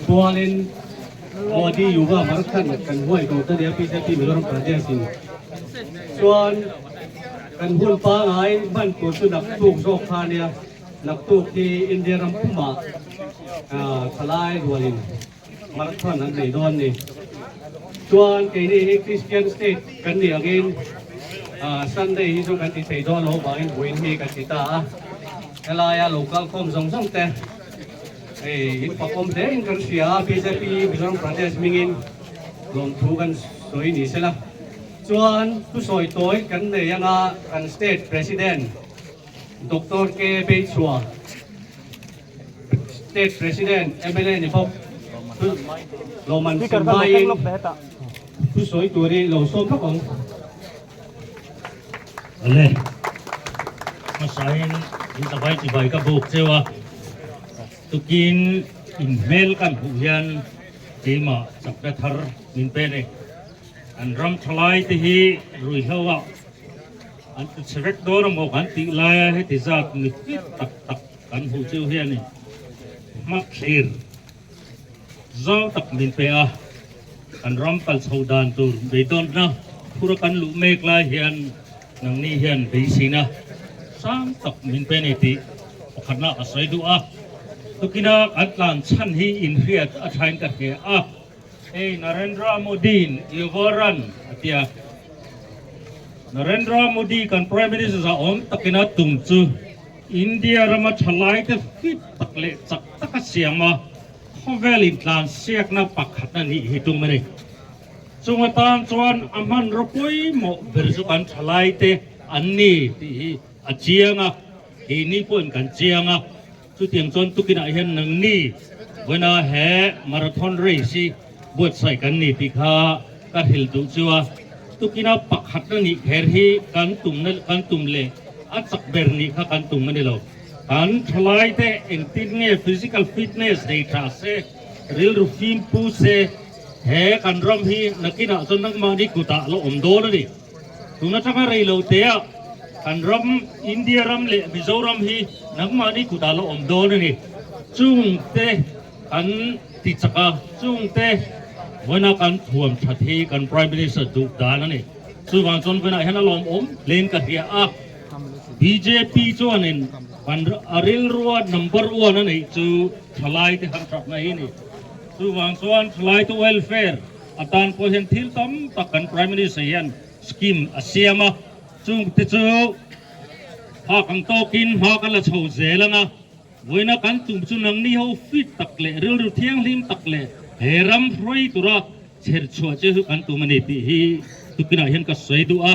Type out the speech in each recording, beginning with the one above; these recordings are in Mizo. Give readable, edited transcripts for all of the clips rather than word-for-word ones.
pualin Modi Yuva Marathon kan huai ko ta nia BJP Mizoram Pradesh in chuan kan hun pangai hman tur chu naktuk zawk kha nia naktuk hi India ram pumah thalai rualin Marathon an nei dawn ni. Chuan keini hi Christian state kan nih angin Sunday hi chu kan ti thei dawn lo vangin vawiin hi kan ti ta a. Helaia lo kalkhawm zawng zawng te hei in fakawm hle in kan hria a, bjp Mizoram Pradesh hmingin lawmthu kan sawi ni sela. Chuan thusawi tawi kan nei anga kan state president Doctor K Beichhua, State President mla ni bawk chu lawmman sim hmain thusawi turin lo sawm lawk ang. Awle, hmasain in zavai chibai ka buk cheu a, tukin in hmel kan hmuh hian keimah chakna thar min pe a ni. An ram thalai te hi ruihhlo ah An ti chhe vek dawn amaw kan tih laia heti zat mi fit tak tak kan hmuh chu hianin hmathlir zau tak min pe a, kan ram kal chho dan tur beidawnna phura kan luh mek lai hian nangni hian beiseina sang tak min pe ni tih pakhatna a sawi duh a, tukina kan tlan chhan hi inhriat a thain ka hria a. Hei Narendra Modi-in Yuva Run a ti a. Narendra Modi kan Prime Minister za awm takin a tum chu India rama thalaite fit tak leh chak taka siam a, khawvel intlan siakna pakhat a nih hi tum a ni. Chung atan chuan a hmanraw pawimawh ber chu kan thalaite an ni tih hi a chiang a, keini pawhin kan chiang a. Chutiang chuan tukinah hian nangni vawiina he marathon race hi buatsaih kan ni tih kha ka hrilh duh chu a. Tukina pakhatna nih kher hi kan tumna kan tum leh a chak ber nih kha kan tum a ni lo. Kan thalaite engtin nge physical fitness nei tha se, rilru fim pu se, he kan ram hi nakinah chuan nangmahni kutah la awm dawn a ni. Tun atanga rei lo teah kan ram India ram leh Mizoram hi nangmahni kutah la awm dawn a ni. Chungte kan ti chak a, chungte vawiina kan thuam that hi kan Prime Minister duh dan a ni. Chuvang chuan vawiinah hian a lawmawm hlein ka hria a, bjp chuanin kan a rilrua number one a neih chu thalaite han thatna hi a ni. Chuvang chuan thalaite welfare A tan pawh hian thil tam tak kan Prime Minister hian scheme a siam a, chungte chu hak ang tawkin hma kan la chho zel ang a, vawiina kan tum chu nangni ho fit tak leh rilru thianghlim tak leh he ram hruai tura chher chhuah che chu kan tum a ni tih hi tukinah hian ka sawi duh a.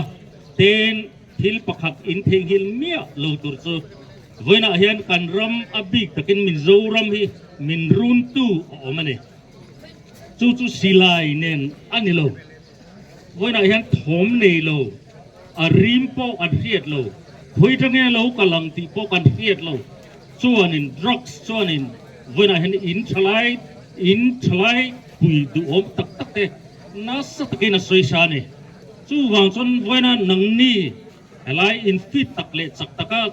Tin, thil pakhat in theihnghilh miah lo tur chu vawiinah hian kan ram a bik takin Mizoram hi min runtu a awm a ni. Chu chu silai nen a ni lo. Vawiinah hian thawm nei lo, a rim pawh kan hriat lo, khawi tange lo kal ang tih pawh kan hriat lo. Chuanin drugs chuanin vawiinah hian in thalai in thalai pui duhawm tak tak te nasa takin a sawi sa a ni. Chuvang chuan vawiina nangni helai in fit tak leh chak taka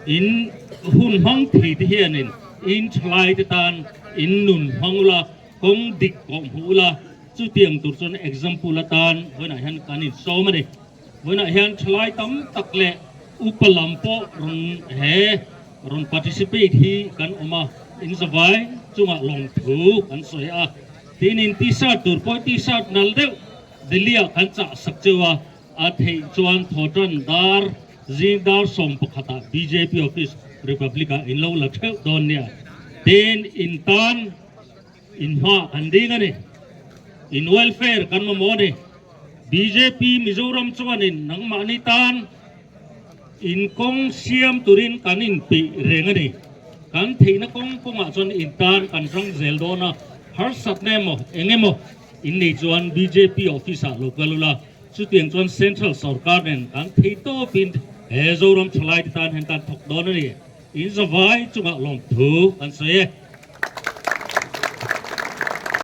in hun hmang thei te hianin in thalai te tan in nun hmang ula, kawng dik kawh hmuh ula, chutiang tur chuan example atan vawiinah hian kan insawm a ni. Vawiinah hian thalai tam tak leh upa lam pawh rawn he rawn participate hi kan awm a, in zavai chungah lawmthu kan sawi a, tin in t-shirt tur pawh t-shirt nal deuh Delhi-ah kan chah sak cheu a. A theih chuan Thawṭan dar zing dar 11 ah bjp office Republic ah in lo la theuh dawn nia. Tin, in tan in hma kan ding a ni. In welfare kan mamawh a ni. Bjp Mizoram chuanin nangmahni tan in kawng siam turin kan inpeih reng a ni. Kan theihna kawng kawngah chuan in tan kan rang zel dawn a, harsatna emaw eng emaw in nei chuan bjp office ah lo kal ula, Chutiang chuan Central sorkar nen kan thei tawpin he Zoram thalaite tan hian kan thawk dawn a ni. In zavai chungah lawmthu kan sawi e.